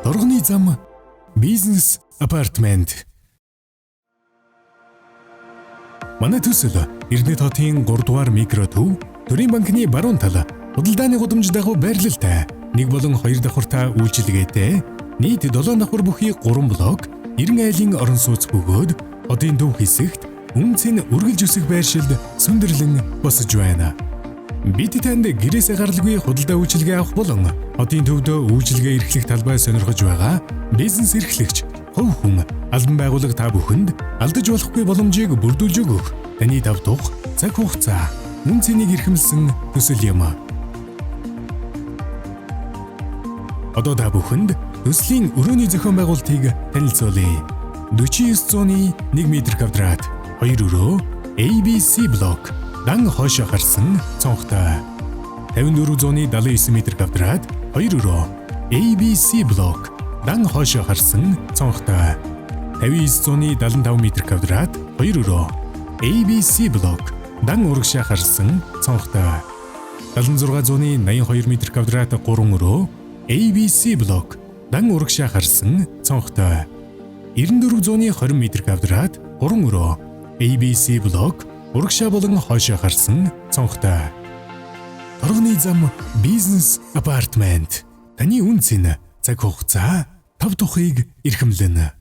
Торгоны зам бизнес апартмент. Манай төсөл Эрдэнэт хотын 3 дугаар микро төв, Төрийн банкны баруун тал, худалдааны гудамж дагуу байрлалтай, нэг болон хоёр давхартай үйлчилгээтэй, нийт 7 давхар бүхий 3 блок, 90 айлын орон сууц бөгөөд хотын төв хэсэгт үнэ цэн үргэлж өсөх байршилд сүндэрлэн босож байна. Бид танд гэрээсээ гаралгүй худалдаа үйлчилгээ авах болон хотын төвдөө үйлчилгээ эрхлэх талбай сонирхож байгаа бизнес эрхлэгч, хувь хүн, албан байгууллага та бүхэнд алдаж болохгүй боломжийг бүрдүүлж өгөх таны тав тух, цаг хугацаа, үнэ цэнийг эрхэмлсэн төсөл юм. Одоо та бүхэнд төслийн өрөөний зохион байгуулалтыг танилцуулъя. 49.1 м квадрат, 2 өрөө, ABC блок, дан хойшоо харсан цонхтой. 54.79 м квадрат, 2 өрөө, ABC блок, дан хойшоо харсан цонхтой. 59.75 м квадрат, 2 өрөө, ABC блок, дан урагшаа харсан цонхтой. 76.82 м квадрат, 3 өрөө, ABC блок, дан урагшаа харсан цонхтой. 94.20 м квадрат, 3 өрөө, ABC блок, урагшаа болон хойшоо харсан цонхтой. Торгоны зам бизнес апартмент. Таны үнэ цэн, цаг хугацаа, тав тухыг эрхэмлэнэ.